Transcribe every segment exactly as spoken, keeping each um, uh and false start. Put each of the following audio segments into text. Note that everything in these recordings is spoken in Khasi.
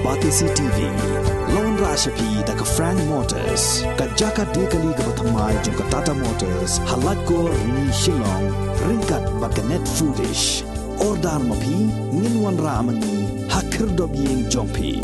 Batesi T V la wanrah sha phi da ka Frank Motors, ka jaka die kali kaba thymmai jong ka Tata Motors, ha Laitkor Rni Shillong, ryngkat bad ka Net Foodish. Order ma phi, ngin wanrah ma ngi ha khyrdop ïing jong phi.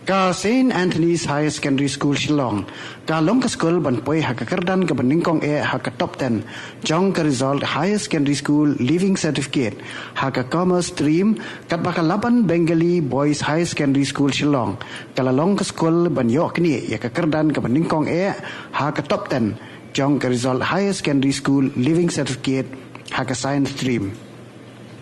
Ka Saint Anthony's Higher Secondary School Shillong ka long ka skul ban poi ha ka kyrdan kaba nyngkong eh ha ka top ten jong ka result Higher Secondary School Leaving Certificate ha ka Commerce Stream, katba ka Laban Bengali Boys Higher Secondary School Shillong ka la long ka skul ban ïoh knieh ïa ka kyrdan kaba nyngkong eh ha ka top ten jong ka result Higher Secondary School Leaving Certificate ha ka Science Stream.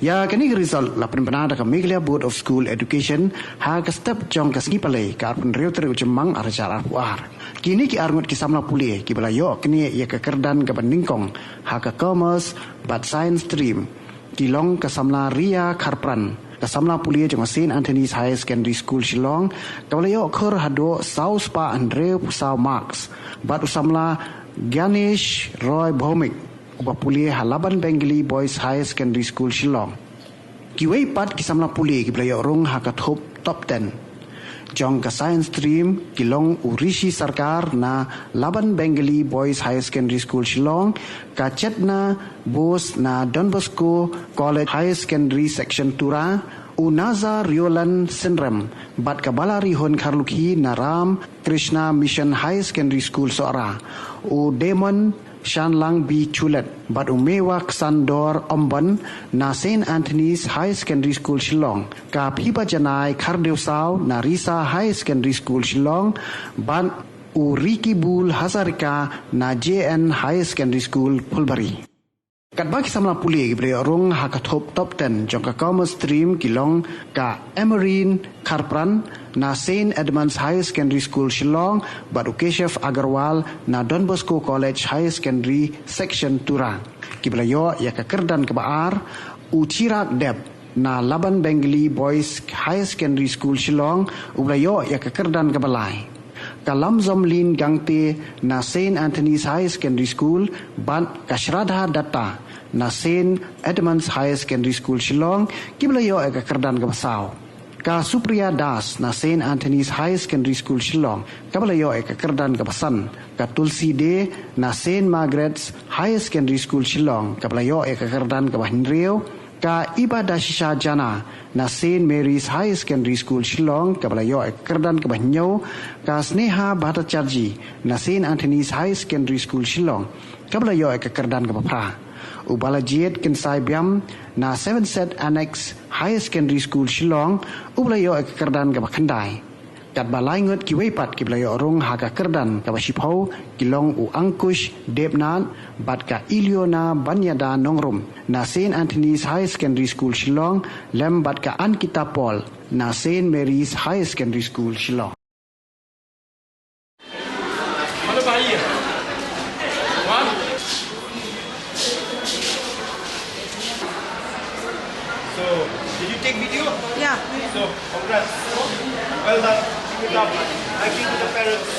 Ïa kane ka result la pynbna da ka Meghalaya Board of School Education ha ka step jong ka sngi Palei ka arphew hynriew tarik u Jymmang arhajar arphew ar. Kine ki arngut ki samla pule kiba la ïoh knieh ïa ka kyrdan kaba nyngkong ha ka Commerce bad Science Stream ki long ka samla Ria Kharpran, ka samla pule jong ka Saint Anthony's Higher Secondary School Shillong, kaba la ïoh khur haduh saw spah hynriewphew saw marks, bad u samla Ganesh Roy Bhowmik, uba pule ha Laban Bengali Boys Higher Secondary School Shillong. Kiwei pat ki samla pule kiba la ïoh rung ha ka thup top ten jong ka Science Stream ki long u Rishi Sarkar na Laban Bengali Boys Higher Secondary School Shillong, ka Chetna Bose na Don Bosco College Higher Secondary Section Tura, u Nazar Riolan Synrem bad ka Balarihun Kharlukhi na Ram Krishna Mission Higher Secondary School Sohra, u Damon Shanlang B Chulet bad u Mewak Sandor Ombon na Saint Anthony's Higher Secondary School Shillong, ka Phiba Janai Khardew Saw na Risa Higher Secondary School Shillong, bad u Riki Bul Hazarika na J N Higher Secondary School Phulbari. Katba ki samla pule kiba la ïoh rung ha ka thup top ten jong ka Commerce Stream ki long ka Emerin Kharpran na Saint Edmund's Higher Secondary School Shillong bad u Keshav Agarwal na Don Bosco College Higher Secondary Section Tura. Kiba la ïoh ïa ka kyrdan kaba ar, u Chirag Deb na Laban Bengali Boys Higher Secondary School Shillong, uba la ïoh ïa ka kyrdan kaba lai. Ka Lamzomlin Gangte na Saint Anthony's Higher Secondary School bad ka Shraddha Datta na Saint Edmund's Higher Secondary School Shillong, kiba la ïoh ïa ka kyrdan kaba saw. Ka Supriya Das na Saint Anthony's Higher Secondary School Shillong, kaba la ïoh ïa ka kyrdan kaba san. Ka Tulsi De na Saint Margaret's Higher Secondary School Shillong, kaba la ïoh ïa ka kyrdan kaba hynriew. Ka Ibadashisha Jana na Saint Mary's Higher Secondary School Shillong, kaba la ïoh ïa ka kyrdan kaba hynñiew. Ka Sneha Bhattacharjee na Saint Anthony's Higher Secondary School Shillong, kaba la ïoh ïa ka kyrdan kaba phra. U Balajied Kynsai Biam na Seven Set Annex Higher Secondary School Shillong, uba la ïoh ïa ka kyrdan kaba khyndai. Katba lai ngut kiwei pat kiba la ïoh rung ha ka kyrdan kaba shiphew ki long u Ankush Debnath bad ka Iliona Banyada Nongrum na Saint Anthony's Higher Secondary School Shillong, lem bad ka Ankita Paul na Saint Mary's Higher Secondary School Shillong. Hello, Bahia. One. So, did you take video? Yeah. So, congrats. Well done. Keep it up. I give to the parents.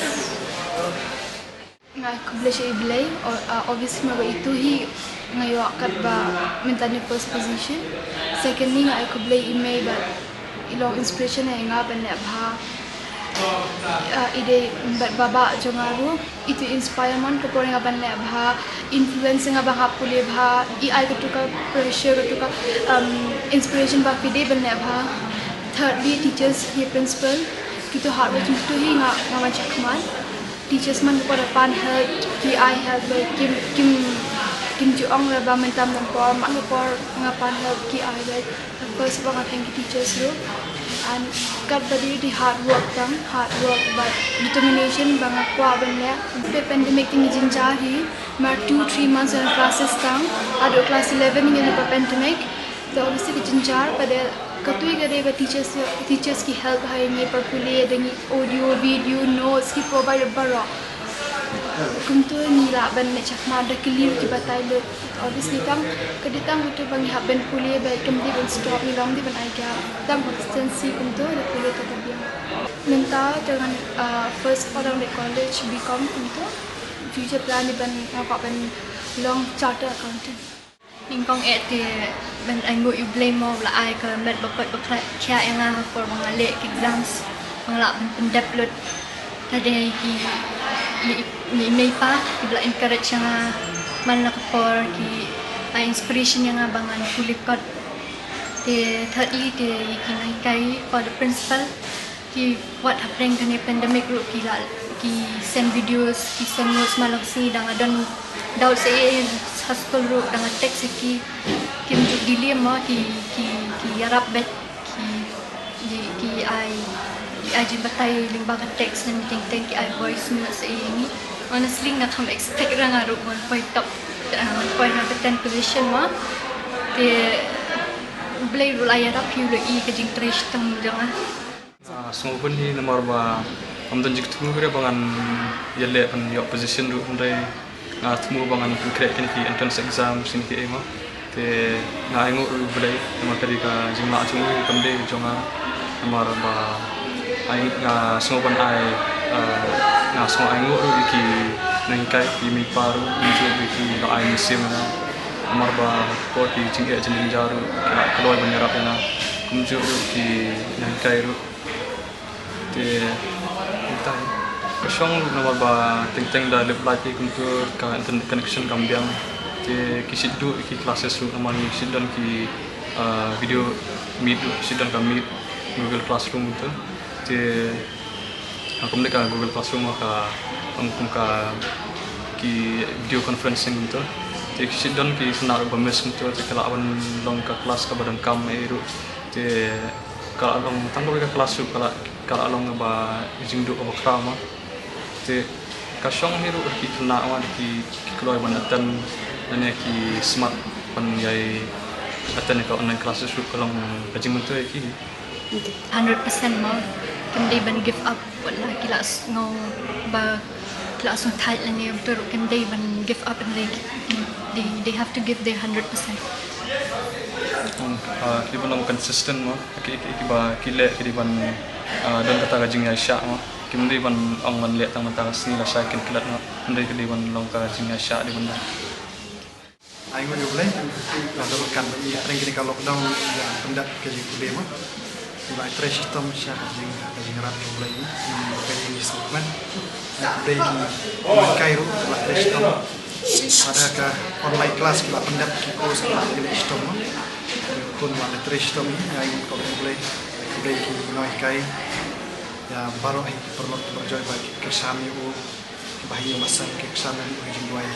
Nga ai khublei sha U Blei, o-, ah, obviously namar ba itu hi nga ïoh katba mynta ne first position. Secondly, nga ai khublei i mei bad i long inspiration ïa nga ban leh bha. Ah, i dei bad baba jong nga ruh, itu inspire man ka por nga ban leh bha, influence nga ba nga pule bha, i ai katu ka pressure, katu ka, um, inspiration ba phi dei ban leh bha. Thirdly, teachers, hi principal, kitu hard work, kitu hi nga, nga wan shakmat. Teachers man ka por pan help, ki ai help, kim, kim, kim ju ong la ba mynta mynta por, man ka por nga pan help, ki ai help. Of course, ba nga thank you teachers ruh. And katba dei dei hard work tang, hard work, but determination ba nga kwah ban leh. Ba pandemic te ngi jynjar hi, mar two, three months in classes tang, haduh class eleven ngi na ba pandemic. Te obviously ka jynjar, but katu ka dei ba teachers, teachers ki help ha ngi para pule, da ngi audio, video, notes, ki provide baroh. Kumtu ngi lah ban leh shakmat da ki liu ki batai lut. Obviously tang, ka dei tang kumtu ba ngi hap ban pule, ba kam dei ban stop, ngi long dei ban ai gap. Tang consistency kumtu da pule ta ka biang. Mynta te ngan, ah, first order leh college B Com kumtu. Future plan dei ban, nga kwah ban long chartered accountant. Ing kong eh te ban ai nguh ïa u Blei mo, u la ai ka met ba koit ba khla-, khiah ïa nga ha por ba nga leh ki exams, ba nga lah ban pyndep lut. Te dei ki i, i, i mei pa kiba la encourage ïa nga man la ka por, ki ai inspiration ïa nga ba ngan pule kot. Te thirdly te ïa ki nonghikai, for the principal, ki wat hapdeng kane pandemic ruh ki la, ki send videos, ki send notes man la ka sngi, da nga don doubt sa ïa, ha skul ruh da nga text ïa ki, kim ju delay mo, ki, ki, ki ïarap bad ki, ki, ki ai, ki ai jingbatai lyngba ka text, ne teng teng ki ai voice note sa ïa ngi. Honestly nga kam expect ra nga ruh ban poi top, uh, ban poi ha ka ten position mo. Te u Blei ruh la ïarap ïa u, la i ka jingtrei shitom jong nga. Nga sngewbha hi namar ba ngam don jingthmu re ba ngan ïaleh ban ïoh position ruh, hynrei nga thmu ba ngan pynkhreh kine ki entrance exam, kine kiei mo. Te nga ainguh ruh ïa u Blei namar ka dei ka jinglah jong u, kam dei jong nga. Namar ba ai, nga sngew ban ai, eh, nga sngew ainguh ruh ïa ki nonghikai, ki mei pa ruh, kumjuh ruh ïa ki la ai mynsiem ïa nga. Namar ba ha ka por ki jingeh jingjynjar ruh ki la kloi ban ïarap ïa nga. Kumjuh ruh ki nonghikai ruh. Te mynta ka shong ruh namar ba teng teng da lip light, kumta ka internet connection kam biang. Te ki shait duh ki classes ruh namar ngi shait don ki, ah, video meet ruh, shait don ka Meet, Google Classroom kumta. Te ha kum dei ka Google Classroom ka ong kum ka ki video conferencing kumta. Te ki shait don ki khynnah ruh ba miss kumta, te ka lah ban long ka class kaba donkam ei ruh. Te ka long tang kawei ka class ruh ka la, ka la long kaba jingduh kaba khraw mo. Te ka shong hi ruh ki khynnah mo, ki, ki kloi ban attend, lane ki smat ban ïai attend ka online classes ruh, ka long ka jingmyntoi ïa ki. Hundred percent mo. Kim dei ban give up, wat la ki la sngew ba ki la sngew tight lane ba, ruh kim dei ban give up, and they, they, they have to give their hundred percent. Hmm, ah, ki ban long consistent mo. Ki, ki, kiba ki leh ki dei ban, ah, don kata ka jingïaishah mo. Kim dei ban ong ban leh tang mynta ka sngi lashai kin klet mo. Hynrei ki dei ban long ka jingïaishah, dei ban long. Ai nguh ïa u Blei, la dei kan ba ïa pyrshah kane ka lockdown ïa pyndep ka jingpule mo. Ïa ba trei shitom sha ka jing, ka jingïarap u Blei. Ka jingïasuk man. Ïa pule ki, ki kai ruh la trei shitom. Ada ka online class ki la pyndep ki course ki la trei shitom mo. Ki khun la trei shitom, ïa ai nguh ïa u Blei. Pule ki nonghikai. Ïa baroh hi ki paralok ki parajor ba ki kyrshan ïa u. Ba ha ïing ba sem ki kyrshan ïa u ha ka jingduwai.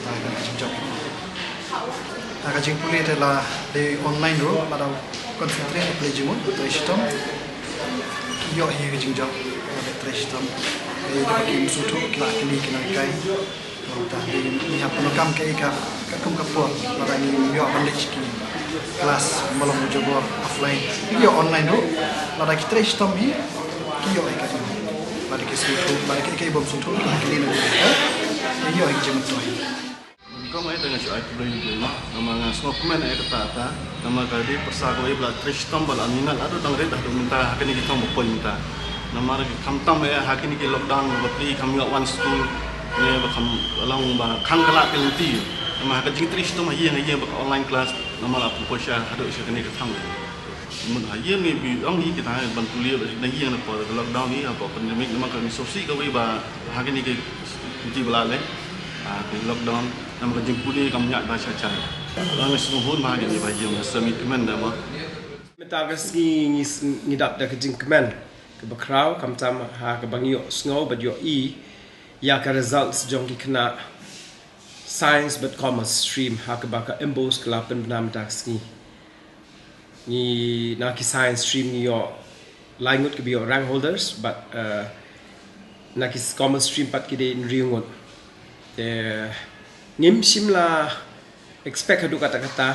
Ba ha ka jingjop. Ha ka jingpule te la dei online ruh, lada concentrate pule jingmut, trei shitom. Ki ïoh hi ha ka jingjop, lada trei shitom. Ki, ki sngewthuh, ki la kylli ki nonghikai. Te ngi hap ban kam kaei ka, katkum ka por, lada ngi ïoh ban leit ki class, ba long jubor offline. Ngi ïoh online ruh, lada ki trei shitom hi, ki ïoh hi katkum. Lada ki sngewthuh, lada ki, ki bym sngewthuh, lada ki leh na ki, ki ïoh hi ka jingmyntoi. Kumne te nga shu ai khublei ïa u Blei, namar nga sngewkmen ïa kata kata, namar ka dei pyrsa kawei ba la trei shitom ba la minot haduh dang rit haduh mynta ha kine ki thong ba poi mynta. Namar khamtam ïa ha kine ki lockdown ba phi kam ïoh wan skul, ne ba kam long ba khang ka lad ka lynti. Namar ha ka jingtrei shitom ha ïing ha ïing ba ka online class, namar la pynpoi sha haduh sha kane ka thong. Mut ha ïing ne phi ong hi kita ban pule ba na ïing na por ka lockdown hi, ha por pandemic, namar ka ngi sngewsih kawei ba ha kine ki lynti ba la leh, ah, ki lockdown, namar ka jingpule kam ñiah ba sha sha. Ba ngi sngewhun ba ha kine ba ïing ba sngewkmen da mo. Mynta ka sngi ngi s-, ngi dap da ka jingkmen kaba khraw, khamtam ha kaba ngi ïohsngew bad ïohi ïa ka results jong ki khynnah Science bad Commerce stream ha kaba ka MBOSE ka la pynbna mynta ka sngi. Ngi na ki Science stream ngi ïoh lai ngut kiba ïoh rank holders, bad, eh, na ki Commerce stream pat ki dei hynriew ngut. Te ngim shym la expect haduh katta katta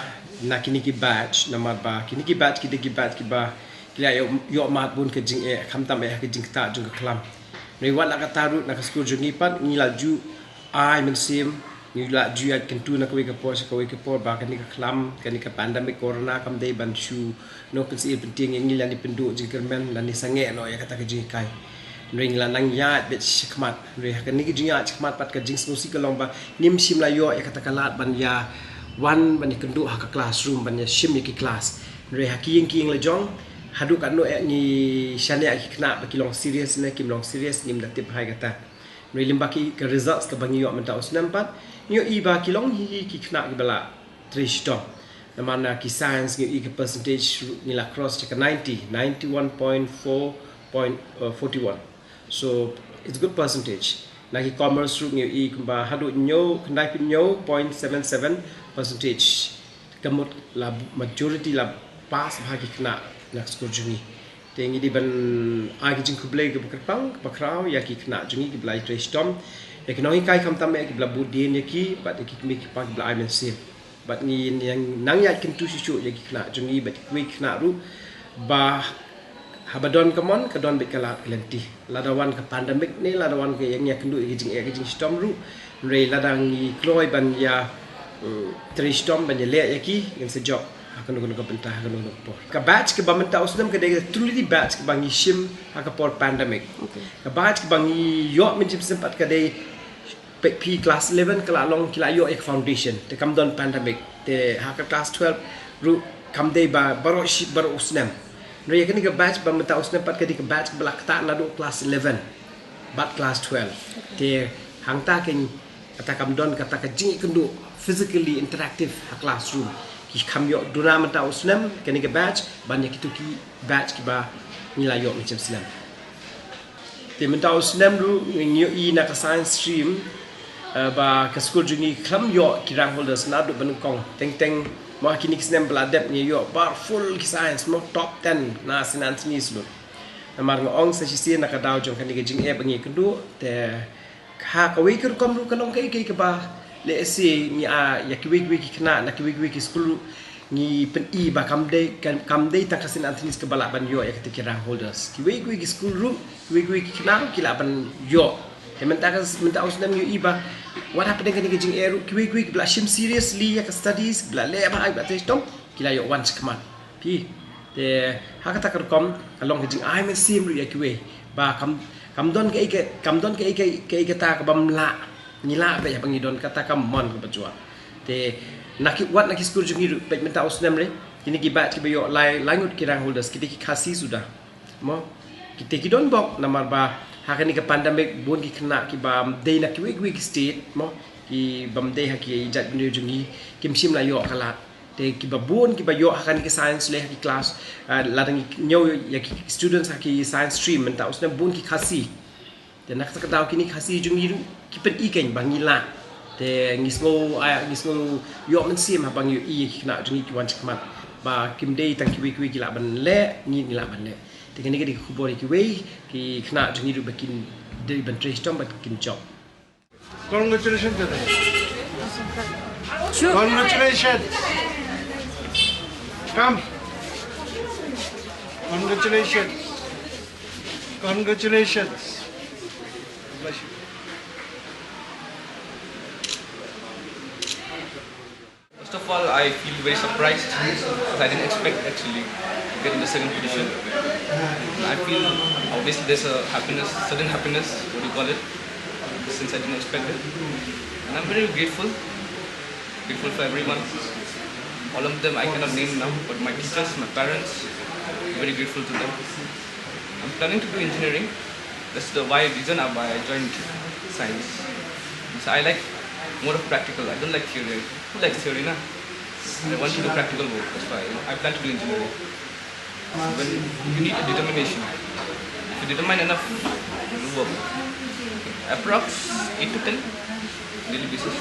na kine ki batch, namar ba kine ki batch ki dei ki batch kiba ki la ïoh, ïoh mad bun ka jingeh, khamtam eh ha ka jingktah jong ka khlam. Hynrei wat la katta ruh na ka skul jong ngi pat ngi la ju ai mynsiem, ngi la ju ïaid kyntu na kawei ka por sha kawei ka por ba kane ka khlam, kane ka pandemic corona kam dei ban shu nongpynsyier pyntieng ïa ngi lane pynduh jingkyrmen lane sangeh noh ïa kata ka jinghikai. Hynrei ngi la nang ïaid beit shakhmat. Hynrei ha kane ka jingïaid shakhmat pat ka jingsngewsih ka long ba ngim shym la ïoh ïa kata ka lad ban ïa wan ban ïakynduh ha ka classroom, ban ïashim ïa ki class. Hynrei ha ki ïing ki ïing la jong, haduh katno eh ngi shaniah ki khynnah ba ki long serious ne kim long serious, ngim da tip bha ïa kata. Hynrei lyngba ki, ka results kaba ngi ïoh mynta u snem pat, ngi ïohi ba ki long hi ki khynnah kiba la trei shitom. Namar na ki science ngi ïohi ka percentage ruh ngi la cross ïa ka ninety, ninety-one point four point, uh, forty-one. So it's a good percentage. Na ki commerce ruh ngi ïohi kumba haduh hynñiew, khyndai phew hynñiew point seven seven percentage. Ka mut la majority la pass bha ki khynnah na ka skul jong ngi. Te ngi dei ban ai ki jingkhublei kaba kyrpang kaba khraw ïa ki khynnah jong ngi kiba la trei shitom, ïa ki nonghikai khamtam eh kiba la bud dien ïa ki, bad ïa ki kmie ki kpa kiba la ai mynsiem. Bad ngi nang, nang ïaid kyntu shuh shuh ïa ki khynnah jong ngi bad kiwei ki khynnah ruh ba haba don ka mon ka don beit ka lad ka lynti. Lada wan ka pandemic ne lada wan ka ïa ngi ïakynduh ïa ki jingeh ki jingshitom ruh, hynrei lada ngi kloi ban ïa, mm, trei shitom ban ïaleh ïa ki, ngin sa jop ha kano kano ka bynta, ha kano kano ka por. Ka batch kaba mynta u snem ka dei ka Trinity batch kaba ngi shim ha ka por pandemic. Okay. Ka batch kaba ngi ïoh mynsiem snem pat ka dei, peit phi, class eleven ka la long ki la ïoh ïa ka foundation, te kam don pandemic. Te ha ka class twelve ruh kam dei ba baroh shi, baroh u snem. Hynrei ïa kane ka batch ba mynta u snem pat ka dei ka batch kaba la ktah naduh class eleven bad class twelve. Te hangta keiñ kata kam don kata ka jingïakynduh physically interactive ha classroom. Ki kham ïoh duna mynta u snem kane ka batch ban ïa kito ki batch kiba ngi la ïoh mynsiem snem. Te mynta u snem ruh ngi ïohi na ka science stream, eh, ba ka skul jong ngi khlem ïoh ki rank holders naduh ba nyngkong. Teng teng mo ha kine ki snem ba la dep ngi ïoh bar full ki science mo, top ten na Saint Anthony's lut. Namar nga ong sa shisien na ka daw jong kane ka jingeh ba ngi ïakynduh, te ha kawei ka rukom ruh ka long kaei kaei kaba lehse ngi, ah, ïa kiwei kiwei ki khynnah na kiwei kiwei ki skul ruh ngi pyni ba kam dei, kam, kam dei tang ka Saint Anthony's kaba lah ban ïoh ïa kita ki rank holders. Kiwei kiwei ki skul ruh, kiwei kiwei ki khynnah ruh ki lah ban ïoh. Te mynta ka, mynta u snem ngi ïohi ba wat hapdeng kane ka jingeh ruh kiwei kiwei kiba la shim seriously ïa ka studies, kiba la leh bha, kiba la trei shitom, ki la ïoh wan shakhmat. Phi. Te ha kata ka rukom ka long ka jingai mynsiem ruh ïa kiwei ba kam, kam don kaei ka, kam don kaei ka, kaei kata kabym lah. Ngi lah beit haba ngi don kata ka mon kaba jwat. Te na ki, wat na ki skul jong ngi ruh, peit mynta u snem re, kine ki batch kiba ïoh lai, lai ngut ki rank holders, kita ki Khasi suda. Mo, kita ki don bok namar ba ha kane ka pandemic bun ki khynnah kiba dei na kiwei kiwei ki state, mo, kibym dei ha ki jait bynriew jong ngi, kim shym la ïoh ka lad. Te kiba bun kiba ïoh ha kane ka science leh ha ki class, ah, lada ngi ñiew ïa ki students ha ki science stream mynta u snem bun ki Khasi. Te na kata ka daw kine ki Khasi jong ngi ruh ki pyni keiñ ba ngi lah. Te ngi sngew, ah, ngi sngew ïoh mynsiem haba ngi ïohi ïa ki khynnah jong ngi ki wan shakhmat ba kim dei tang kiwei kiwei ki lah ban leh, ngi, ngi lah ban leh. Te kane ka dei ka khubor ïa kiwei ki khynnah jong ngi ruh ba kin dei ban trei shitom ba kin jop. Congratulations, Dada. Congratulations. Come. Congratulations. Congratulations. Bless you. First of all, I feel very surprised because I didn't expect actually to get in the second position. I feel obviously there's a happiness, sudden happiness, what do you call it, since I didn't expect it. And I'm very grateful, grateful for everyone. All of them I cannot name now, but my teachers, my parents, very grateful to them. I'm planning to do engineering. That's the why reason why I joined science. So I like more of practical. I don't like theory. Who likes theory, na? I want to do practical work. That's why, you know, I plan to do engineering. When you need a determination, if you determine enough, you will work. Approx eight to ten daily basis.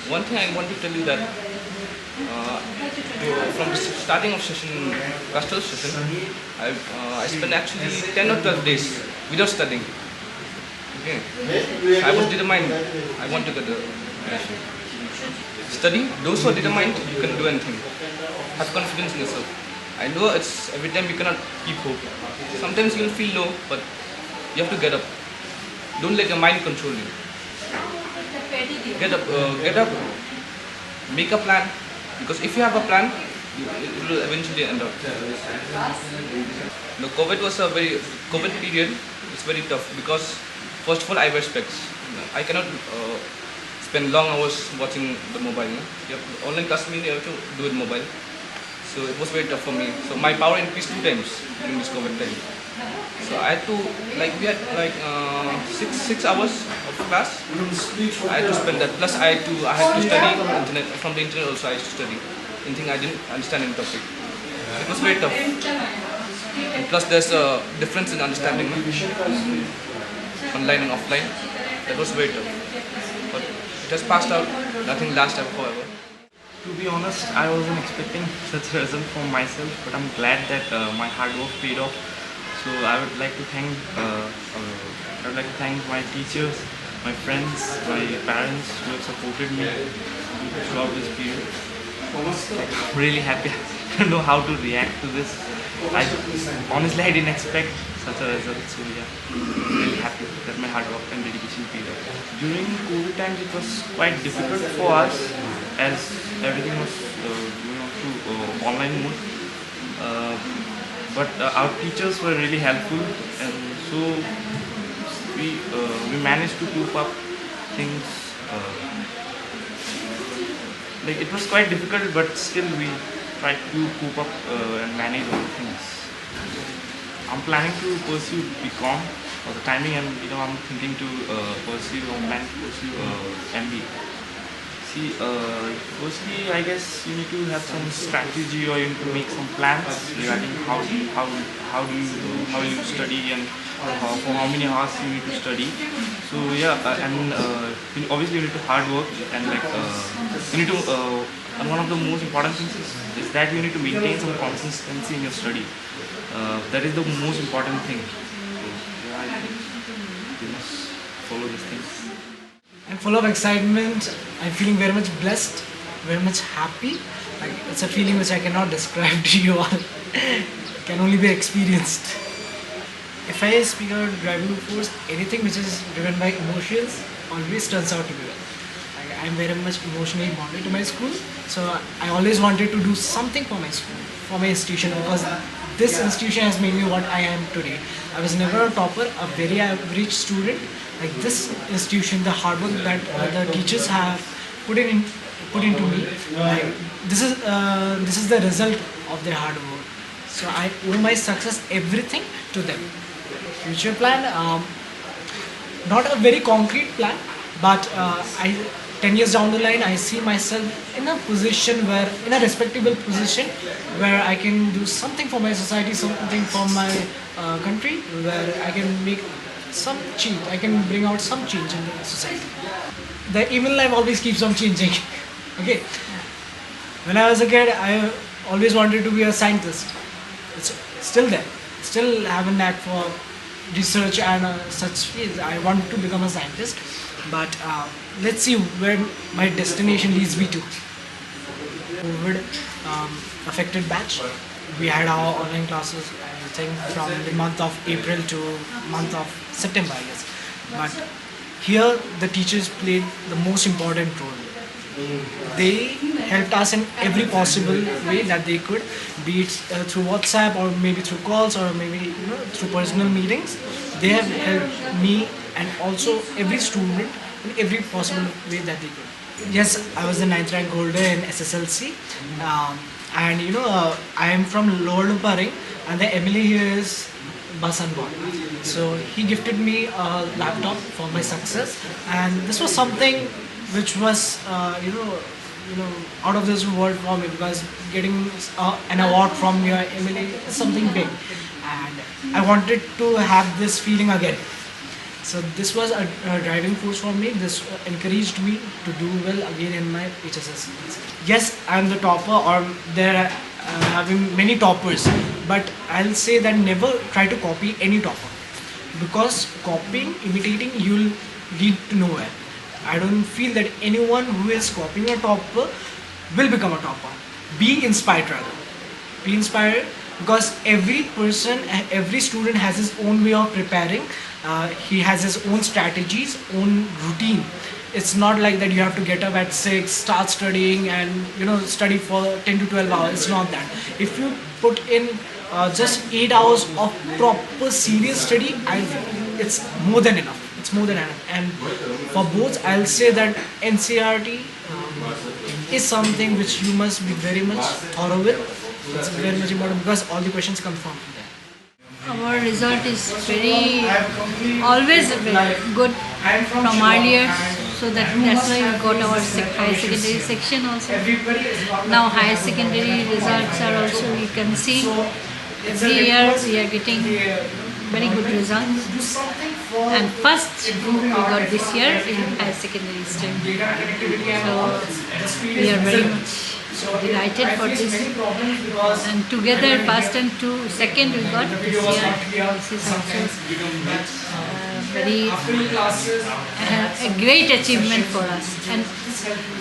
One thing I want to tell you that, uh, to, from the s-, starting of session, Kastel session, I, uh, I spent actually ten or twelve days without studying. Okay. I was determined. I want to get the position. Study. Those who are determined, you can do anything. Have confidence in yourself. I know it's every time you cannot keep hope. Sometimes you'll feel low, but you have to get up. Don't let your mind control you. Get up, uh, get up, make a plan, because if you have a plan, you, it will eventually end up. The COVID was a very, COVID period is very tough because first of all I wear specs. I cannot, uh, Spend long hours watching the mobile. No? You have online class mean you have to do it mobile. So it was very tough for me. So my power increased two times during this COVID time. So I had to, like, we had like uh, six six hours of class. I had to spend that. Plus I had to I had to study internet, from the internet also. I used to study anything I didn't understand in topic. It was very tough. And plus there's a difference in understanding, no? Online and offline. That was very tough. But it has passed out. Nothing lasts ever forever. To be honest, I wasn't expecting such a result for myself, but I'm glad that uh, my hard work paid off. So I would like to thank uh, uh, I would like to thank my teachers, my friends, my parents who have supported me throughout this period. Like, I'm really happy. I don't know how to react to this. I honestly I didn't expect such a result. So yeah, I'm really happy that my hard work and dedication paid off. During COVID times, it was quite difficult for us as everything was uh, you know through uh, online mode. Uh, but uh, our teachers were really helpful, and so we uh, we managed to cope up things. Uh, like it was quite difficult, but still we tried to cope up uh, and manage all the things. I'm planning to pursue B Com for the timing, and you know I'm thinking to uh, pursue, I'm planning to pursue uh, M B A. See, uh, firstly, I guess you need to have some strategy, or you need to make some plans regarding how how how do you how you study and uh, for how many hours you need to study. So yeah, uh, and uh, you- obviously you need to hard work and like uh, you need to. Uh, and one of the most important things is, is that you need to maintain some consistency in your study. Uh, that is the most important thing. So, yeah, I think you must follow these things. I'm full of excitement. I'm feeling very much blessed, very much happy. Like it's a feeling which I cannot describe to you all. It can only be experienced. If I speak about driving force, anything which is driven by emotions always turns out to be well. Like, I'm very much emotionally bonded to my school, so I always wanted to do something for my school, for my institution, because this institution has made me what I am today. I was never a topper, a very average student. Like this institution, the hard work that uh, the teachers have put in put into me, like, this is uh, this is the result of their hard work. So I owe my success, everything, to them. Future plan, um, not a very concrete plan, but uh, I, ten years down the line, I see myself in a position where, in a respectable position, where I can do something for my society, something for my uh, country, where I can make some change, I can bring out some change in the society. The aim in life always keeps on changing. Okay. When I was a kid, I always wanted to be a scientist. It's still there. Still have a knack for research and uh, such fields. I want to become a scientist, but uh, let's see where my destination leads me to. COVID um, affected batch. We had our online classes, I think, from the month of April to month of September, I guess. But here, the teachers played the most important role. They helped us in every possible way that they could, be it uh, through WhatsApp or maybe through calls or maybe you know through personal meetings. They have helped me and also every student in every possible way that they could. Yes, I was the ninth rank holder in S S L C, um, and you know uh, I am from Lower Lumparing, and the M L A here is Basan Bond. So he gifted me a laptop for my success, and this was something which was uh, you know you know out of this world for me, because getting uh, an award from your M L A is something big, and I wanted to have this feeling again. So this was a, a driving force for me. This encouraged me to do well again in my H S S C. Yes, I'm the topper, or there uh, have been many toppers, but I'll say that never try to copy any topper, because copying, imitating, you'll lead to nowhere. I don't feel that anyone who is copying a topper will become a topper. Be inspired rather. Be inspired, because every person, every student has his own way of preparing. Uh, he has his own strategies, own routine. It's not like that you have to get up at six, start studying, and you know study for ten to twelve hours. It's not that. If you put in uh, just eight hours of proper serious study, I it's more than enough. It's More than enough. And for both, I'll say that N C E R T um, is something which you must be very much thorough with. It's very much important because all the questions come from there. Our result is very, always very good from earlier, so that, that's why we got our sec-, higher secondary section also. Now higher secondary results are also, we can see every year we are getting very good results. And first we got this year in higher secondary stream. So we are very much delighted for this. And together, first and two, second we got this year. This is also uh, very uh, a great achievement for us. And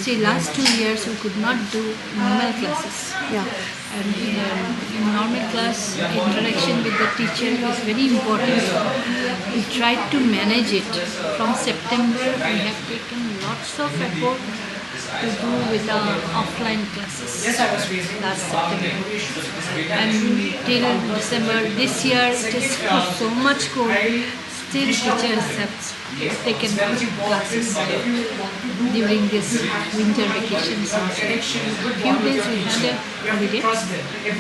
see, last two years we could not do normal classes. Yeah. And um, in normal class, interaction with the teacher is very important. We tried to manage it. From September, we have taken lots of effort to do with our offline classes last September. And till December this year, it is so much cold. Still, teachers have taken classes during this winter vacation season. Few days we had a holiday,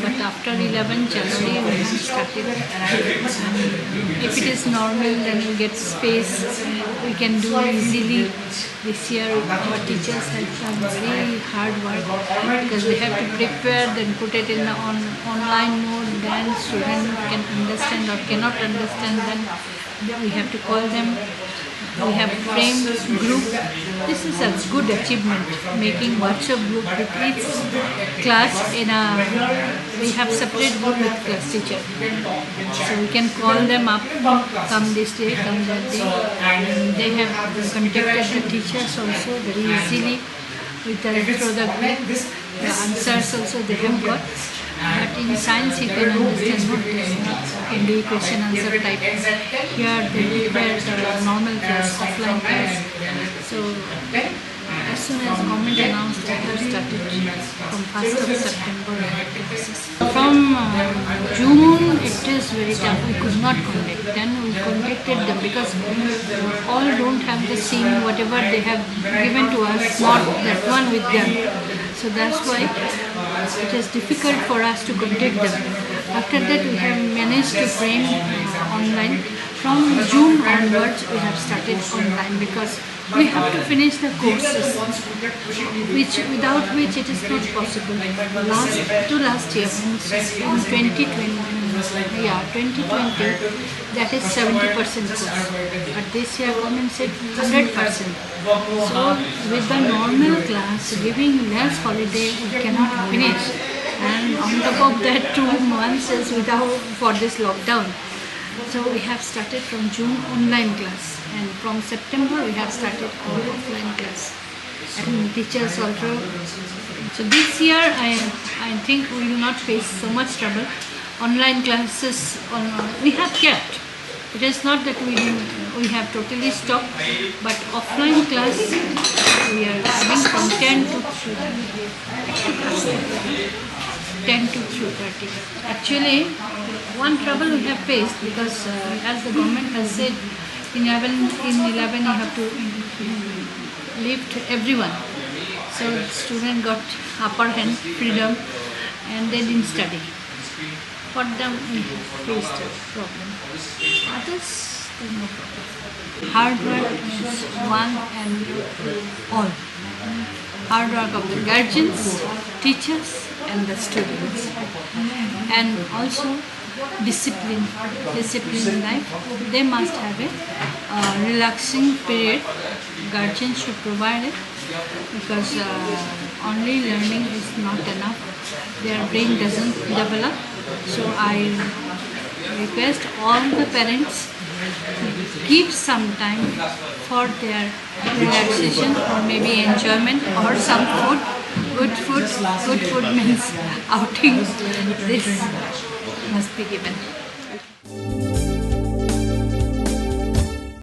but after eleven January we have started. If it is normal, then we get space, we can do easily. This year our teachers have done very hard work because they have to prepare, then put it in the on, online mode, then student can understand or cannot understand, then we have to call them. We have framed group. This is a good achievement, making WhatsApp group with each class in a, we have separate group with class teacher. So we can call them up, come this day, come that day. And they have contacted the teachers also very easily with the, through the group. The answers also they have got. But in science, you can understand what this is. Only question answer type. Here they prepare the normal class, offline class. So as soon as government announced, they have started from first of September. From uh, June, it is very tough. We could not contact. Then we contacted them because all don't have the same, whatever they have given to us, not that one with them. So that's why it is difficult for us to contact them. After that, we have managed to frame uh, online. From June onwards, we have started online because we have to finish the courses, which, without which it is not possible. Last to last year, in twenty twenty, yeah, twenty twenty, that is seventy percent course. But this year, government said hundred percent. So with the normal class, giving less holiday, we cannot finish. And on top of that, two months is without, for this lockdown. So we have started from June online class, and from September we have started our offline class. And teachers also. So this year I I think we will not face so much trouble. Online classes on, we have kept. It is not that we we have totally stopped, but offline class we are having from ten to three thirty. Ten to three thirty. Actually, one trouble we have faced because, uh, as the government has said, in eleven, in eleven you have to lift everyone. So student got upper hand, freedom, and they didn't study. For them, we faced a problem. Others, there's no problem. Hard work is one and all. Hard work of the guardians, teachers, and the students. And also discipline, discipline in life. They must have a uh, relaxing period. Guardians should provide it because uh, only learning is not enough. Their brain doesn't develop. So I request all the parents, give some time for their relaxation or maybe enjoyment or some food. Good food, good food means outing. This must be given.